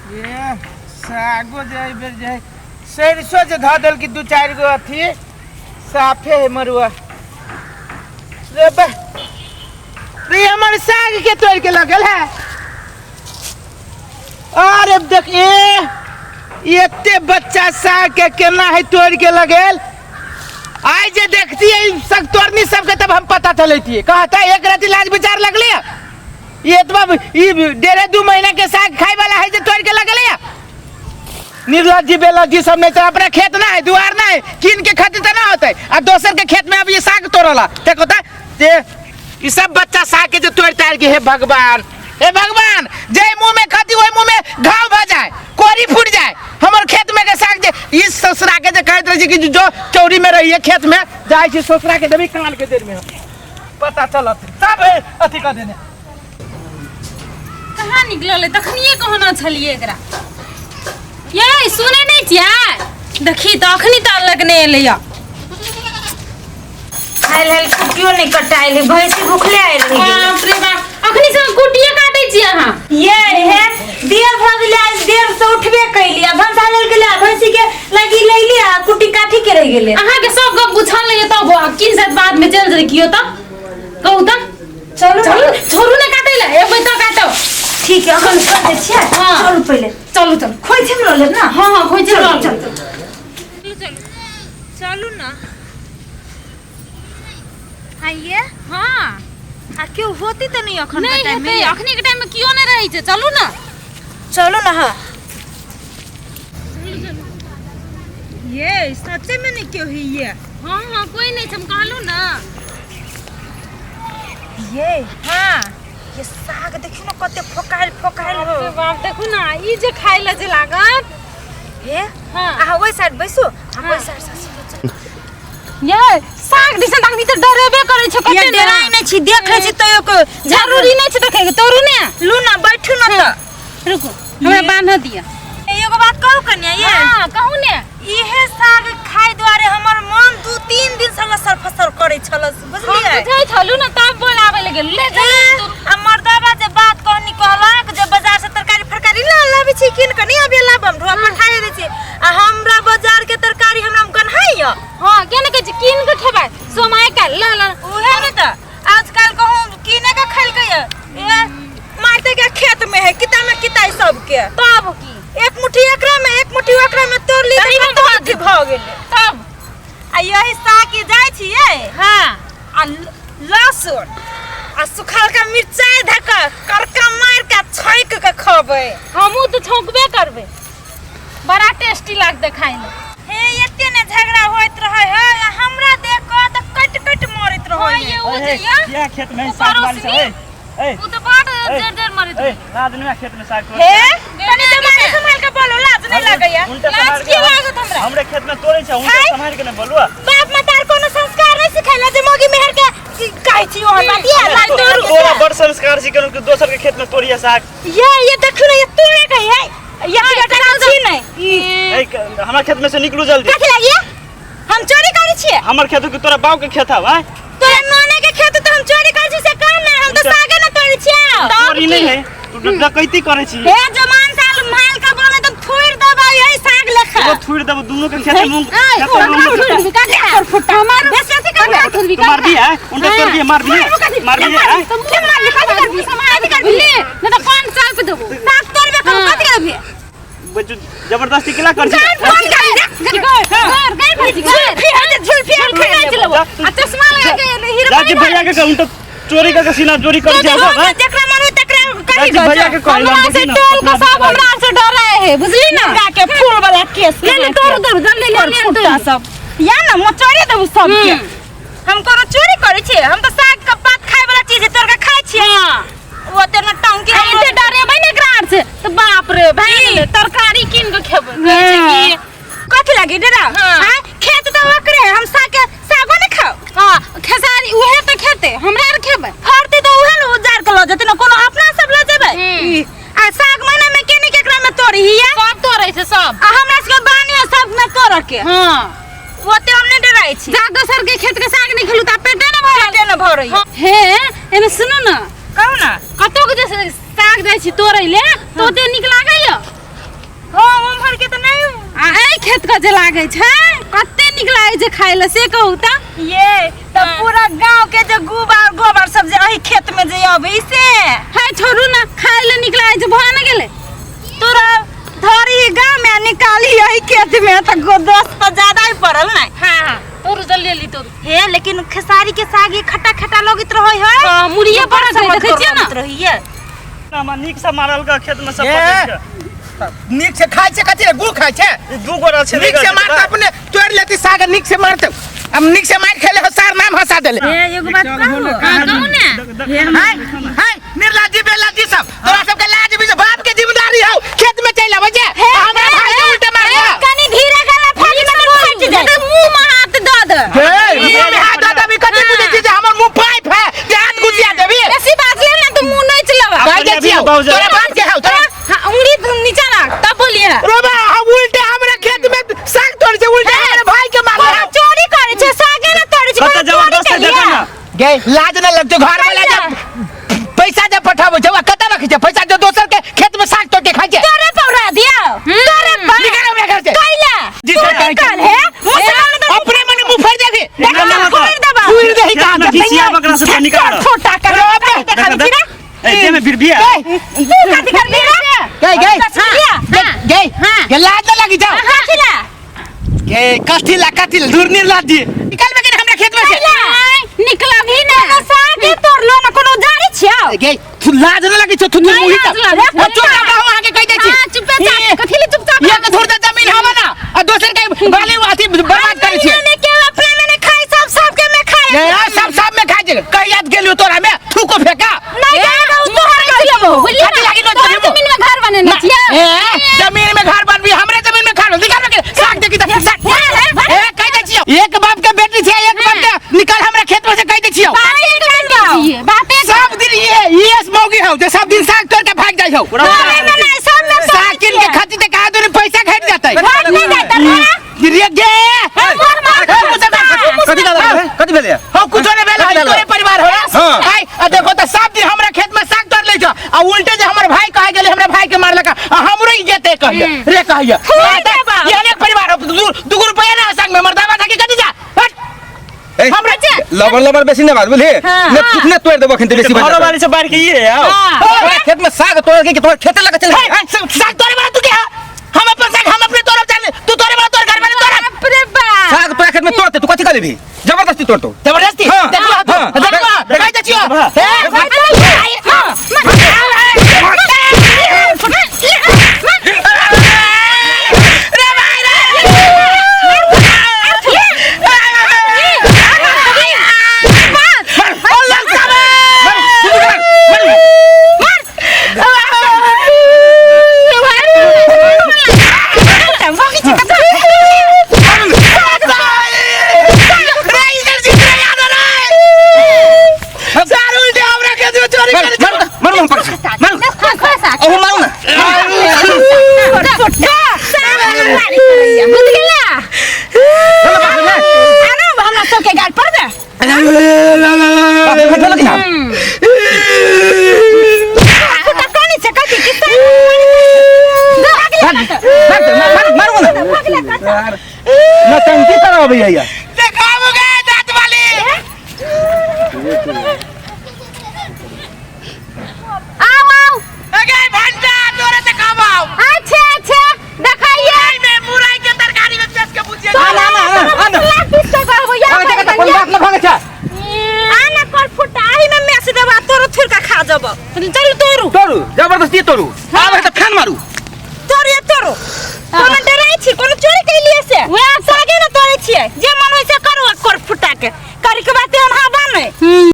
ये सागो जे एहि बेर जे है सरिसो जे धऽ देलकी दू चारि गो अथी साफे है मरुआ रे बा रे हमर साग के तोड़ के लगल है। अरे देख ए एते बच्चा साग के केना है तोड़ के लगेल। आइ जे देखतियै सब तोड़नी सबके तब हम पता चलैतियै। कहता एक रति लाज विचार लगले ये एतबा ई डेढ़ दू महीना के साग खाए वाला है जे तोड़ के लगले। निर्लज्जी बेलज्जी सब नहीं तो अपना खेत ना है दुआर ना है किन के खातिर तो ना होते आ दोसर के खेत में अब ये साग तोड़ला। देखो ता ते ई सब बच्चा साग के जो तोड़ ताड़ के हे भगवान हे भगवान जे मुंह में खाती ओहि मुंह में घाव भ जाए कोरी फूट जाए। हमर खेत में के साग जे ई ससुरा के जे कहैत रहे छी कि जो चौरी में रहिए खेत में जाय छी ससुरा के देबी कान के देर में पता चलत सब अथी कर देने। कहाँ निकलल है तखनिए कहना छलिए एकरा। ये सुने नहीं छियै देखी तऽ अखनी तऽ लगने एलै या। खाइल हल कुटियो नहीं कटाइल है भैंसी भूखले आयल रही गेलै। बाप रे बाप अखनी से कुटिए काटै छी अहाँ। ये हे देर भऽ गेलै आज देर से उठबे कैली आ भनसा लेल गेलै आ भैंसी के लगी लैली आ कुटी काठी के रहि गेलै। अहाँ के सब गप बुझल नहीं तब किन साथ बाद में चल जरे कियो तऽ कहू तऽ। चलू चलू छोड़ू ने काटै ला एबै तऽ काटब। ठीक है अखन कर दै छियै। हाँ। चलू पहिले चलू चलू खोइछे में लऽ लेब ना। हाँ हाँ खोइछे में लऽ चलू लेब। चलू चलू चलू ना। आइए हाँ आ केओ होती तऽ नहीं अखन के नहीं टाइम हेतै में। अखनी के टाइम में कियो नहीं रहै छै चलू ना। चलू ना। हाँ ये सच्चे में नहीं क्यों ही ये। हाँ हाँ कोई नहीं छै हम कहलू ना। ये हाँ ये साग देखियो ना कते फोकाइल फोकाइल हो। बाप रे बाप देखू ना ई जे खाइ ला जे लागत। हे हाँ। अहाँ ओहि साइड बैसू हम हाँ। ओहि साइड से सीधे चलू। ये साग दिसन तखनी तऽ डरेबे करै छै ये कते ने। डराइ नहि छी देख लै छी तैयो को जरूरी नहीं छै देखे के तोरू ने लू ना बैठू ना तऽ। रुकू हमरा बांध दिअ। एगो बात कहू कन्या ये। हाँ कहू ने। इहे साग खाइ दुआरे हमर मन 2-3 दिन से लसर फसर करै छल बुझलियै। हम बुझै छलू ना तब बोलाबै लगे ले जल्दी तू। आ मर्दाबा जे बात कहनी कहलक जे बाजार से तरकारी फरकारी ला लाबै छी किन के नहीं अबे लाबम ढोआ पठाए दै छी आ हमरा बाजार के तरकारी हमरा में गन्हाइय। हां के ने कहै छी किन के खेबै सोमाय का ला ला। उहे ने त आजकल कहूं किने के खैलकै ए मारते के खेत में है किता में किताई सबके। तब की एक मुट्ठी एकरा में एक मुट्ठी ओकरा में तोड़ ली तही तऽ में कत भऽ मुट्ठी भऽ गेलै। तब आ यही साग के जाइ छियै। हाँ आ लहसुन आ सुखलका मिरचाई धऽ कऽ करका मारि के छौंक के खबै। हमहूँ तऽ छौंकबे करबै बड़ा टेस्टी लागतै खाय में। हे एते ने झगड़ा होइत रहै है आ हमरा देख कऽ तऽ कटि कटि मरैत रहै हाँ, है। ये ओ जे ये किया खेत में ओ साग बाली पड़ोसनी। छै? ए, ओ तऽ बड़ ए, जर जर मरैत ए, रहै। लाज नहि खेत में साग तोड़ै हे छै। कनि जमाने सम्हाल के बोलो लाज नहीं लागैया। उल्टा लाज सम्हाल के की लागत हमरा? हमरे खेत में तोड़ै छै उल्टा हाय। सम्हाल के नहि बोलू। बाप मतार कोनो संस्कार नहीं सिखैला जे मौगी मेहर के की कहै छी ओहन बात ये लाज तोड़ू। तोरा बड़ संस्कार सिखेलौ कि दोसर के खेत में तोड़िए साग। ये देखू ने ये तोड़े के है ये बेटा के छी नहीं। ए, हमरा खेत में से निकलू जल्दी। कथि लागिए हम चोरी करै छियै? हमर खेत के तोरा बाप के खेत हव आय? तोरा नाना के खेत तो हम चोरी करै छी से कह ना हम तो सागे न तोड़ै छियै। चोरी नहीं है तू डकैती करै छी। हे जमान साल माल के बोले तो थुइर देबै यही साग लेखा। एगो थुइर देबो दुनू के खेत में मूंग आय, खेत में मूंग थुइर भी काट फुट्टा मार बेसी अथी कर काट थुइर भी तू मार भी है उनका तोड़ भी मार भी है मार भी है तुम के मार लिखा कर भी समाज कर ले न त 5 साल पे देबो साग तोड़बे करू कथि करबे? बच्चू जबरदस्ती केला कर छी। कर कर गई भौजी झुलफी है जे झुलफी हम झुलफी नाच लेबो आ चश्मा लगा के हीरो जा जी भैया के कहूं तो चोरी करके सीना चोरी कर छी सब हैं? जकरा मन होय तकरा करी जा जी भैया के कहला हमरा से टोल के सब हमरा से डरे है बुझली ना। मुर्गा के फूल वाला केस ले ले तोड़ दे जल्दी ले ले फुट्टा सब या ना मचोरी देबू सबके। हम कोनो चोरी करै छियै? हम तऽ साग के पात खाय वाला चीज तोड़ के खाय छियै। हां ओते न टंकी आ एते डरेबै ने एकरा आर से तऽ बाप रे भाई गेलै तरकारी कीन के खेबै कहै छै कि कथि लागी डरा? हाँ। हाँ, खेत तऽ ओकरे हम साग के सागो ने खाओ। हाँ खेसारी उहे तऽ खेतै हमरा आर खेबै। फड़तै तऽ उहे ने उजार के लऽ जेतै ने कोनो अपना सब लऽ जेबै। आ साग महीना में केने केकरा में तोड़ी हिया? सब तोड़ै छै सब। आ हमरा सबके बानी है सब में तोड़ऽ के। हाँ ओते हम नहि डराइ छी। जा दोसर के खेत के साग नहि खेलू तऽ पेटे ने भरल। पेटे ने भरैया। हाँ, हे एने सुनू ना कहू ना। कतौ के जे साग जाइ छी तोड़ै ले तऽ ओते नीक लागैया? जे लागै छै, कते नीक लागै छै खाय लए, से कहू तऽ। ये तऽ पूरा गांव के जे गोबर गोबर सब जे एहि खेत में जे अबै से। है छोड़ू ना, खाय लए नीक लागै छै, भऽ ने गेलै। तोरा धरी गांव में निकाली एहि खेत में तऽ दोस्त तऽ ज्यादा ही पड़ल ने। हाँ हाँ, तोरू जल्दी जल्दी तोरू। हे लेकिन खेसारी के साग ये खट्टा खट्टा लगैत रहै है। हाँ, मुड़िए बड़ पड़त रहै, देखै छियै ने। रहैये। हमरा नीक से मारल का खेत में सब ए। पकड़ के। नीक से खाइ छै कथी रे, गु खाइ छै? ई दू गोरा छै। नीक से मारते अपने तोड़ लेती साग, नीक से मारते। हम नीक से मार खेले हो, सार नाम हंसा देले। हे एगो बात कहू? हाँ, कहू ने। हाय हाय निर्लज्जी बेलज्जी सब, तोरा सबके लाज भी बाप के जिम्मेदारी हो, खेत में चल आबै छै हमरा भाई के उल्टे मार दिया। कनी धीरे गला फाटी में फाटि जाय। एकर मुंह में हाथ दऽ दे। हे मुंह में हाथ दऽ देबी, कथी बुझै छी जे हमर मुंह पाइप है जे हाथ घुसिया देबी? बेसी बाजले ने तऽ मुंह नोचि लेबै। कहि दै छियौ तोरा बाप के हौ तोरा। हाँ, उंगली तुम नीचा राख तब बोलिए। रोबा हम उल्टे हमरा खेत में साग तोड़ छै, उल्टे हमरा भाई के मारले। कोनो चोरी करै छै, सागे ने तोड़ै छै, कतऽ कोनो जबरदस्ती चोरी देखा केलियै? ना। गे लाज न लगतौ? घर वाला जब पैसा जब पठाबै छै, कतऽ रखै छै पैसा जो दोसर के खेत में साग तोड़ के खाइ छै? तोरे पौरा दिया, तोरे पर। निकल हमरा घर से। कैला? जी तू सर, निकल हे, मुँह से कौन दे? अपने मने मुंह फेर देबी। देखा ना, ना, फोड़ देबा। फूल देही कहाँ खेत में घिसिया बकरा से तो निकाल। छोटा कर रोबे। देखा छी रे। ए दे में बिरबिया। तू कथी करबी रे? गई गई कथी गई गई, लाज न लगी जाओ। कथी ला? गे कथी ला कथी ला दूर निर्लाज जी, निकल बे हमरा खेत में से। निकला भी ना। कोनो सागे तोड़लो ना कोनो जारी छियौ। गे तू लाज न लगी छौ? तू मुही लाज लागै छै। चुप रहो, आगे कहि दै छी। हाँ, चुपे चाप, कथी ले चुपचाप? एक धुर त जमीन हवा ना आ दोसर के बाली अथी बर्बाद करै छी। में के अपना में ने खाई, सब सबके में खाई। ए, सब सब में खाइ छै। कहिया गेलियो तोरा में थूको फेका। नहीं जाएगा उ तोहर लेबो बुझलियै कथी लागी ना? नोच तोहर लेबो? जमीन में घर बनेने छियै। ए जमीन में घर बनबी, हमरे जमीन में खा लो। निकाल के साग देखी त साग। ए कहि दै छियौ, एक बाप के बेटी छै, एक बाप के, निकाल हमरा खेत में से, कहि दै छियौ। बापे के बेटी छियै, बापे के। सब दिन ये मौगी हौ जे सब दिन साग तोड़ के भाग जाइ हौ। तोरे में नहीं, सब में तोड़ै साग कीन के छियै। खाती त कहाँ दूरी पैसा घट जातै। घट नहीं जातै तोरा। रे गे कथी भेलै? कथी भेलै? हो कुछो नहीं भेल है, तोरे परिवार हो। हाँ। भाई आ देखो त सब दिन हमरा खेत में साग तोड़ लै छ आ उल्टे जे हमर भाई कहे गेलै हमरा भाई के मारलक आ हमरो इज्जत कहिया रे कहिया। देबा। ये अनेक परिवार हो, दू दू रुपया ना संग में मर्दावा था की कथी जा हट। ए, हमरा लबर लबर बेसी नहि बाज बुझली ने, थुकने तोड़ि देबो अखन बेसी घरो वाली से बाहर के ये आओ। तोरा खेत में साग तोड़ के तोहर खेते लगे चल। हे, साग तोड़े वाला तू के है? हम अपन साग हम अपने तोड़ब जाने, तू तोड़े वाला तोड़, घर वाले तोड़ब। बाप रे बाप। साग तोरा खेत में तोड़ते तू कथी कर लेबी? जबरदस्ती तोड़तो? जबरदस्ती। हाँ, देखो हाँ, देखो कहि दै छियौ। हे, रे भाई रे, अल्लाह साहब। रे इधर से रे याद रे सार उल्टे हमरा खेत में चोरी करे मारू मारू हम पकड़ मारू। खा खा साग। अहू मारू ना। बुझ गेला? चलो बाप रे। आना हमरा सबके गाल पर दे। बाप रे, चलो कि ना? फुटा कनी छै कथी कि मारू मारू ना नौटंकी करब भैया। देखाबो गे दांत वाली। आओ आओ। अगे भंटा तोरे देखाबो। अच्छा अच्छा, देखाइए। मुरई में मुरई के तरकारी में पेश के पूछिए। ना ना ना ना। लाख पीस के कहबो या। आ देखा त कोन बात न भागे छ। आना कर फुटा आही में मैस देबा तोरो थुर का खा जब। चलू तोरू। तोड़ू जबरदस्ती तोड़ू, आब है त फैन मारू। तोर ये तोरो कोनो डराई छी कोनो चोरी।